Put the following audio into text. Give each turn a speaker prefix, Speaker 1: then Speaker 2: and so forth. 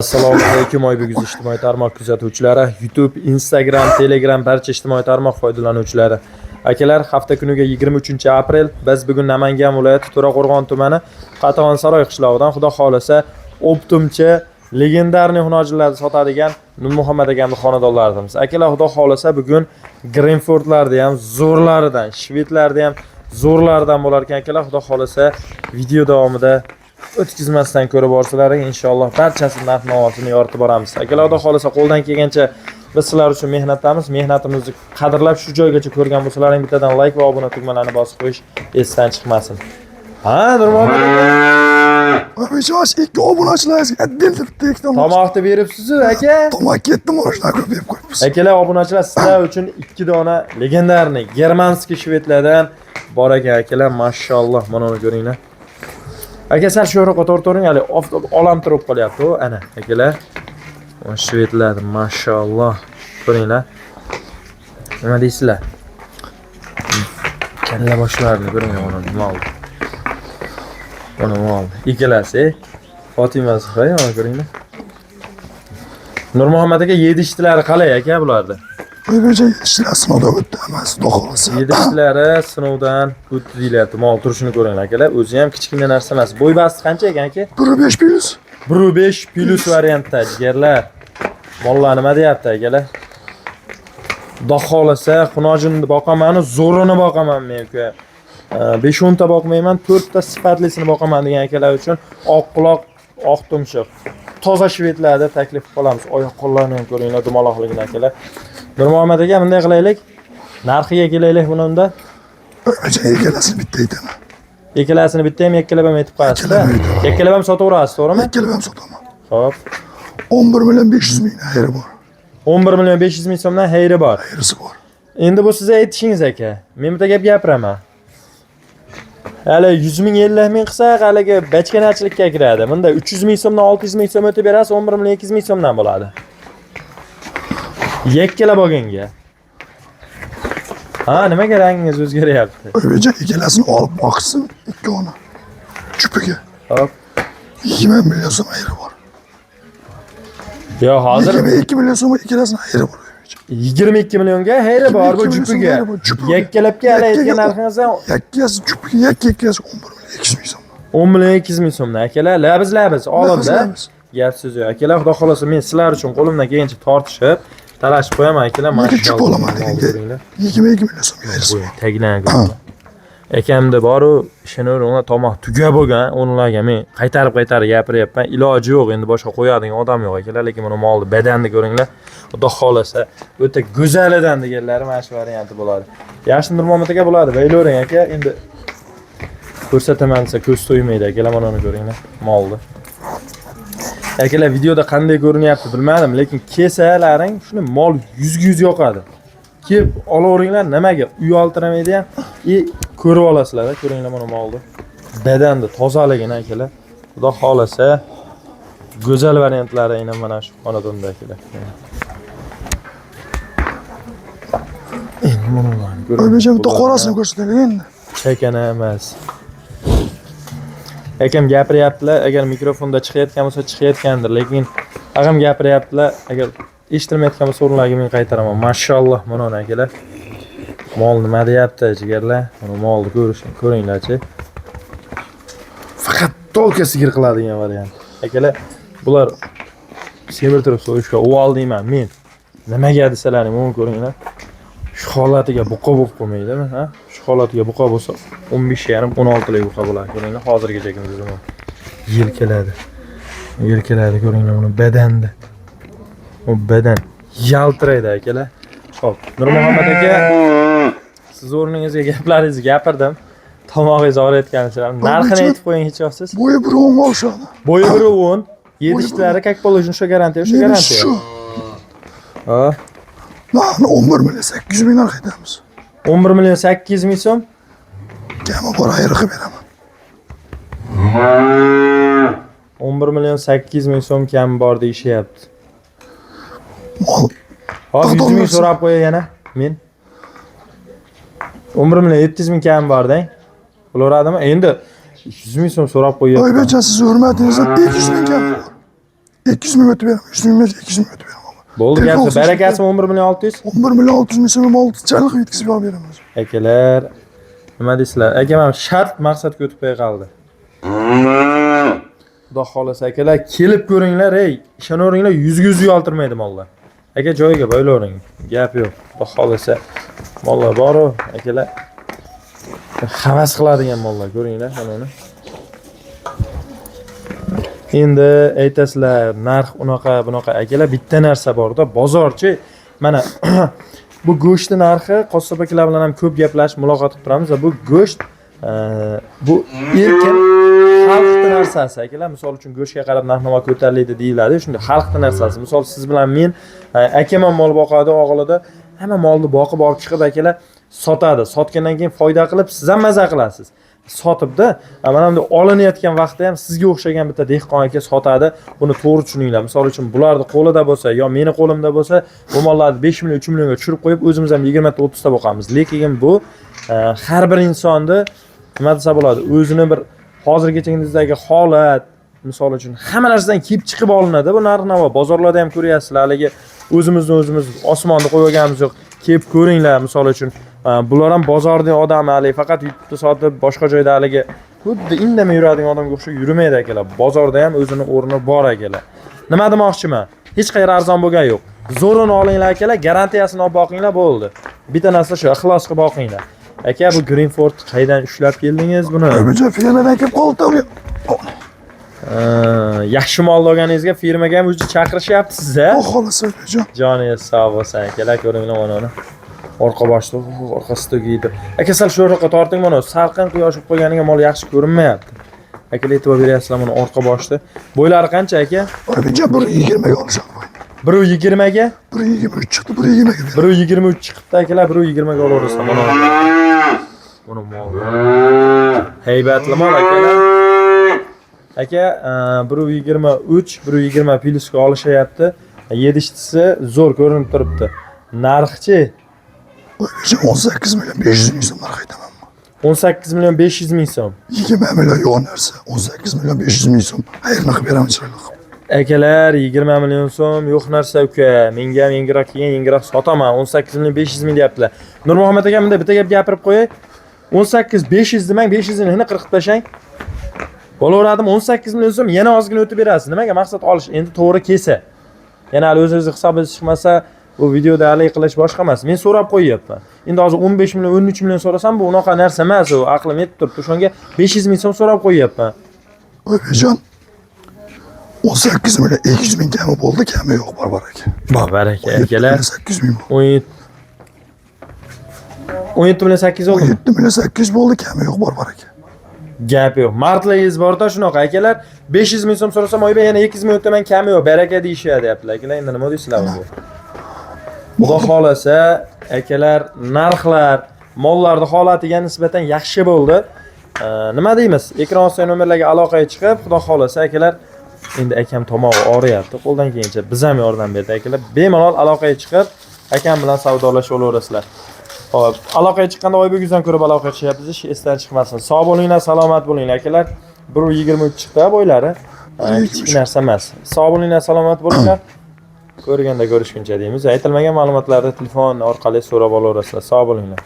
Speaker 1: Assalomu alaykum, Oybek Yuz ijtimoiy tarmoq kuzatuvchilari, YouTube, Instagram, Telegram barcha ijtimoiy tarmoq foydalanuvchilari. Akalar, hafta kuniga 23-aprel biz bugun Namangan viloyati To'raqo'rg'on tumani Qatag'onsaroy qishlog'idan, xudo xolasa, оптом chi легендарный xunojinlarni sotadigan Nurmuhammad akamning xonadonlaridamiz. Akalar, xudo xolasa, bugun Greenfordlarni ham zo'rlaridan, shvedlarni ham zo'rlaridan bo'lar ekan akalar, xudo xolasa, video davomida o'tkazmasdan ko'rib borsalaring, inshaalloh barchasi narx navosini yoritib boramiz. Akalar, xudo xolasa, qo'ldan kelgancha biz sizlar uchun mehnatdamiz. Mehnatimizni qadrlab shu joygacha ko'rgan bo'lsalaring, bittadan like va obuna tugmalarini bosib qo'yish esdan chiqmasin. Ha, Nurmuhammad aka,
Speaker 2: Oybekjon, ikki obunachilaringizga отдельно bitta ikkita
Speaker 1: tomoqni beribsiz aka.
Speaker 2: Tomoq ketdi, mana ko'p yeb qo'yibmiz.
Speaker 1: Akalar, obunachilar, sizlar uchun ikki dona легендарный германский shvedlardan bor ekan akalar, mashalloh, mana uni ko'ringlar. Aka, sal shu yoqqa tortavering, hali oftob olam turib qolyapti u. Ana, akalar. Mana shvedlar, mashalloh. Ko'ringlar. Nima deysizlar? Kalla boshlarini ko'ringlar, mana nima oldi. Mana nima oldi. Ikkalasi, Fotimasi, qo'y, mana ko'ringlar. Nurmuhammad aka, yedishtilari qalay aka bularni?
Speaker 2: Oybekjon, yetishlar sinovdan o'tdi hammasi, xudo xohlasa.
Speaker 1: Yedishtilari sinovdan o'tdi deyilyapti. Mol turishini ko'ringlar akalar. O'zi ham kichkina narsa emas. Bo'y basti qancha ekan aka?
Speaker 2: 1,5 plyus.
Speaker 1: 1,5 plyus variantda jigarlar. Mollar nima deyapti akalar? Xudo xolasa, xunojinni boqaman, zo'rini boqaman men uka. 5-10 ta boqmayman, 4 ta sifatlisini boqaman degan akalar uchun oq quloq, oq tumshuq. Toza shvedlarda taklif qilamiz. Oyoq qo'llarini ham ko'ringlar, dumaloqligini akalar. Nurmuhammad aka, bunday qilaylik. Narxiga kelaylik buni unda.
Speaker 2: Oybekjon, ikkalasini bitta aytaman.
Speaker 1: Ikkalasini bitta ham, yakkalab ham aytib qo'yasiz-da.
Speaker 2: Yakkalab aytaman.
Speaker 1: Yakkalab ham sotaverasiz, to'g'rimi?
Speaker 2: Ikkalab ham sotaman.
Speaker 1: Xo'p.
Speaker 2: 11 million 500 ming xayri bor.
Speaker 1: 11 million 500 ming so'mdan xayri bor.
Speaker 2: Xayrisi bor.
Speaker 1: Endi bu siz aytishingiz aka. Men bitta gap gapiraman. Hali 100 ming, 50 ming qilsak, haligi bachkanachilikka kiradi. Bunda 300 ming so'mdan 600 ming so'm o'tib berasiz, 11 million 200 ming so'mdan bo'ladi. Yakkalab olganga. Ha, nimaga rangingiz o'zgaryapti?
Speaker 2: Oybekjon, ikkalasini olib boqsin, ikkovini. Jupiga.
Speaker 1: Hop.
Speaker 2: 20 million so'm xayri bor.
Speaker 1: Yo, hozir
Speaker 2: 22 million so'm ikkalasini xayri bor, Oybekjon.
Speaker 1: 22 millionga xayri bor bu
Speaker 2: 22 million so'm
Speaker 1: jupiga.
Speaker 2: xayri bor, jupiga.
Speaker 1: Yakkalabga hali aytgan
Speaker 2: Yakkaga-
Speaker 1: narxingizdan
Speaker 2: Yakkasi jupiga, yakka ikkasi 11 million 200 ming so'm.
Speaker 1: 10 million 200 ming so'mdan akalar, labiz labiz olinda.
Speaker 2: Labiz.
Speaker 1: Gap so'z yo'q. Akalar, xudo xolasa, men sizlar uchun qo'limdan kelgancha tortishib, talashib qo'yaman akalar.
Speaker 2: Lekin jup olaman
Speaker 1: Mol
Speaker 2: deganga
Speaker 1: ko'ringlar.
Speaker 2: 22 million so'mga xayrisi bor.
Speaker 1: Taglarni ko'ringlar. Akamda boru ishonaver, uni tomoq tugab bo'lgan, o'rinlarga men qaytarib qaytarib gapiryapman. Iloji yo'q, endi boshqa qo'yadigan odam yo'q akalar, lekin buni molni badanni ko'ringlar. Xudo xolasa, o'ta go'zalidan deganlari mana shu varianti bo'ladi. Yaxshi, Nurmuhammad aka, bo'ladi. Baylavering aka, endi ko'rsataman desa ko'z to'ymaydi akalar, mana uni ko'ringlar, molni. Akalar, videoda qanday ko'rinyapti bilmadim, lekin kelsalaring shuni mol yuzga yuz yoqadi. Kelib olaveringlar, nimaga uyaltiramaydi ham и ko'rib olasizlar, ko'ringlar mana molni. Badanni tozaligini akalar. Xudo xolasa, go'zal variantlari aynan mana shu xonadonda akalar. Endi mana ularni ko'ring.
Speaker 2: Oybekjon, bitta qorasini ko'rsataylik endi.
Speaker 1: Chakana emas. Akam gapiryaptilar, agar mikrofonda chiqayotgan bo'lsa chiqayotgandir, lekin ag'am gapiryaptilar, agar eshitilmayotgan bo'lsa o'rinlarga men qaytaraman. Mashalloh, mana uni akalar. Mol nima deyapti, jigarlar? Mana molni ko'rishing, ko'ringlarchi. Faqat только sigir qiladigan variant. Akalar, bular semirtirib so'yishga uvol deyman men. Nimaga desalaring, buni ko'ringlar. Shu holatiga buqa bo'lib qolmaydimi, ha? Shu holatiga buqa bo'lsa 15,5 16 lik buqa bo'ladi. Ko'ringlar, hozirgacha kimdir yelkaladi. Yelkaladi, ko'ringlar uni badanda. U badan yaltiraydi akalar. Xo'p, Nurmuhammad aka, siz o'rningizga gaplaringizni gapirdim. Tomog'ingiz og'riyotgani uchun. Narxini aytib qo'ying hech yo'qsiz.
Speaker 2: Bo'yi bir o'nga oshadi.
Speaker 1: Bo'yi 1,10, yedishtlari как положено, o'sha garantiya, o'sha
Speaker 2: Yedish
Speaker 1: garantiya.
Speaker 2: shu.
Speaker 1: Ha.
Speaker 2: Narxini 11 million 800 ming narx aytamiz.
Speaker 1: 11 million 800 ming so'm.
Speaker 2: Kami bor, xayri qilib beraman.
Speaker 1: 11 million 800 ming so'm kam bor deyishyapti.
Speaker 2: Mol
Speaker 1: Hozir 100 ming
Speaker 2: Taqdimlasa.
Speaker 1: so'rab qo'yay yana men. 11 million 700 ming kam bor deng. Bo'laveradimi? Endi 100 ming so'm so'rab qo'yyapman.
Speaker 2: Oybekjon, siz hurmatingizdan 200 ming kam bor. 200 ming o'tib beraman. 100 ming emas, 200 ming o'tib beraman.
Speaker 1: Bo'ldi,
Speaker 2: Telefon
Speaker 1: gapsi. Barakasi 11 million 600.
Speaker 2: 11 million 600 ming so'm mol chiroyli qilib yetkazib olib beraman.
Speaker 1: Akalar, nima deysizlar? Aka, mana shart maqsadga o'tib qo'ya qoldi. Xudo xohlasa akalar, kelib ko'ringlar, ey, ishonaveringlar, yuzga yuz uyaltirmaydi mollar. Aka, joyiga bo'ylavering. Gap yo'q. Xudo xohlasa mollar bor-u, akalar. Havas qiladigan mollar, ko'ringlar mana uni. Endi aytasizlar, narx unaqa, bunaqa akalar, bitta narsa borda, bozorchi mana bu go'shtni narxi qassob akalar bilan ham ko'p gaplashib, muloqot qilib turamiz va bu go'sht bu erkin xalqni narsasi akalar. Misol uchun go'shtga qarab narx-navo ko'tariladi deyiladi. Shunda xalqni narsasi. Misol siz bilan men akam ham mol boqadi, og'ilida hamma molni boqib olib chiqib akalar sotadi. Sotgandan keyin foyda qilib siz ham maza qilasiz. Sotibda mana bunday olinayotgan vaqtda ham sizga o'xshagan bitta dehqon aka sotadi. Buni to'g'ri tushuninglar. Misol uchun bularni qo'lida bo'lsa yo meni qo'limda bo'lsa, bu mollarni 5 million, 3 millionga tushirib qo'yib, o'zimiz ham 20 ta 30 ta boqamiz. Lekin bu har bir insonni nima desa bo'ladi, o'zini bir hozirgacha holat, misol uchun hamma narsadan kelib chiqib olinadi bu narx-navo. Bozorlarda ham ko'ryapsizlar, haligi o'zimizni o'zimiz osmonda qo'yib olganimiz yo'q. Kelib ko'ringlar, misol uchun bular ham bozorning odami, haligi faqat YouTube'da sotib boshqa joyda haligi xuddi indamay yuradigan odamga o'xshab yurmaydi akalar. Bozorda ham o'zini o'rni bor akalar. Nima demoqchiman? Hech qayerda arzon bo'lgani yo'q. Zo'rini olinglar akalar, garantiyasini olib boqinglar, bo'ldi. Bitta narsa shu, ixlos qilib boqinglar. Aka, bu Greenford qaydan ushlab keldingiz buni?
Speaker 2: O'yincha firmadan kelib qoldi.
Speaker 1: Yaxshi mol olganingizga firmaga ham o'zi chaqirishyapti siz, a?
Speaker 2: Xudo xohlasa o'yincha.
Speaker 1: Joningiz sog' bo'lsin akalar, ko'ringlar mana uni. Orqa boshda, orqasi tugaydi. Aka, sal shu yoqqa torting mana, salqin quyosh bo'lib qo'yganiga mol yaxshi ko'rinmayapti. Akalar, e'tibor beryapsizlar mana orqa boshda. Bo'ylari qancha aka?
Speaker 2: O'yincha 1.20 ga olishadi.
Speaker 1: 1.20 ga?
Speaker 2: 1.23 chiqdi, 1.20 ga beradi.
Speaker 1: 1.23 chiqibdi akalar, 1.20 ga olaverasizlar mana. Buni mol. Haybatli mol akalar. Aka, 1.23, 1.20 plyusga olishyapti. Yedishtisi zo'r ko'rinib turibdi. Narxchi
Speaker 2: O'yincha 18 million 500 ming so'm narx aytaman.
Speaker 1: 18 million 500 ming so'm.
Speaker 2: 20 million yo'q narsa. 18 million 500 ming so'm. Xayrli qilib beraman chiroyli qilib.
Speaker 1: Akalar, 20 million so'm yo'q narsa uka. Menga ham yengilroq kelgan, yengilroq sotaman. 18 million 500 ming deyaptilar. Nurmuhammad aka, bunda bitta gap gapirib qo'yay. 18 500 demang, 500 ni hini qirqib tashlang. Bo'laveradimi? 18 million so'm yana ozgina o'tib berasiz. Nimaga maqsad olish? Endi to'g'ri kelsa. Yana hali o'zingizni hisobingiz chiqmasa, bu videoda haligi qilish boshqa emas. Men so'rab qo'yyapman. Endi hozir 15 million, 13 million so'rasam, bu unaqa narsa emas, u aqlim yetib turibdi. O'shanga 500 ming so'm so'rab qo'yyapman.
Speaker 2: O'yincha 18 million 200 ming kami bo'ldi, kami yo'q barbar aka.
Speaker 1: Bor baraka akalar.
Speaker 2: 800 ming bo'ldi.
Speaker 1: 17 million 8 oldimi?
Speaker 2: 17 million 800 bo'ldi, kami yo'q barbar aka.
Speaker 1: Gap yo'q. Martligingiz borda shunaqa akalar. 500 ming so'm so'rasam, oybek yana 200 ming o'taman, kami yo'q, baraka deyishyapti deyaptilar. Akalar, endi nima deysizlar bunga? Xudo xolasa, akalar, narxlar mollarni holatiga nisbatan yaxshi bo'ldi. Nima deymiz? Ekran ostidagi nomerlarga aloqaga chiqib, xudo xolasa akalar, endi akam tomog'i og'riyapti. Qo'ldan kelgancha biz ham yordam berdik akalar. Bemalol aloqaga chiqib, akam bilan savdolashib olaverasizlar. Xo'p, aloqaga chiqqanda Oybek yuzdan ko'rib aloqa chiqyapmiz, ish esdan chiqmasin. Sog' bo'linglar, salomat bo'linglar akalar. 1.23 chiqdi bo'ylari. Kichik narsa emas. Sog' bo'linglar, salomat bo'linglar. Ko'rganda ko'rishguncha deymiz. Aytilmagan ma'lumotlarni telefon orqali so'rab olaverasizlar. Sog' bo'linglar.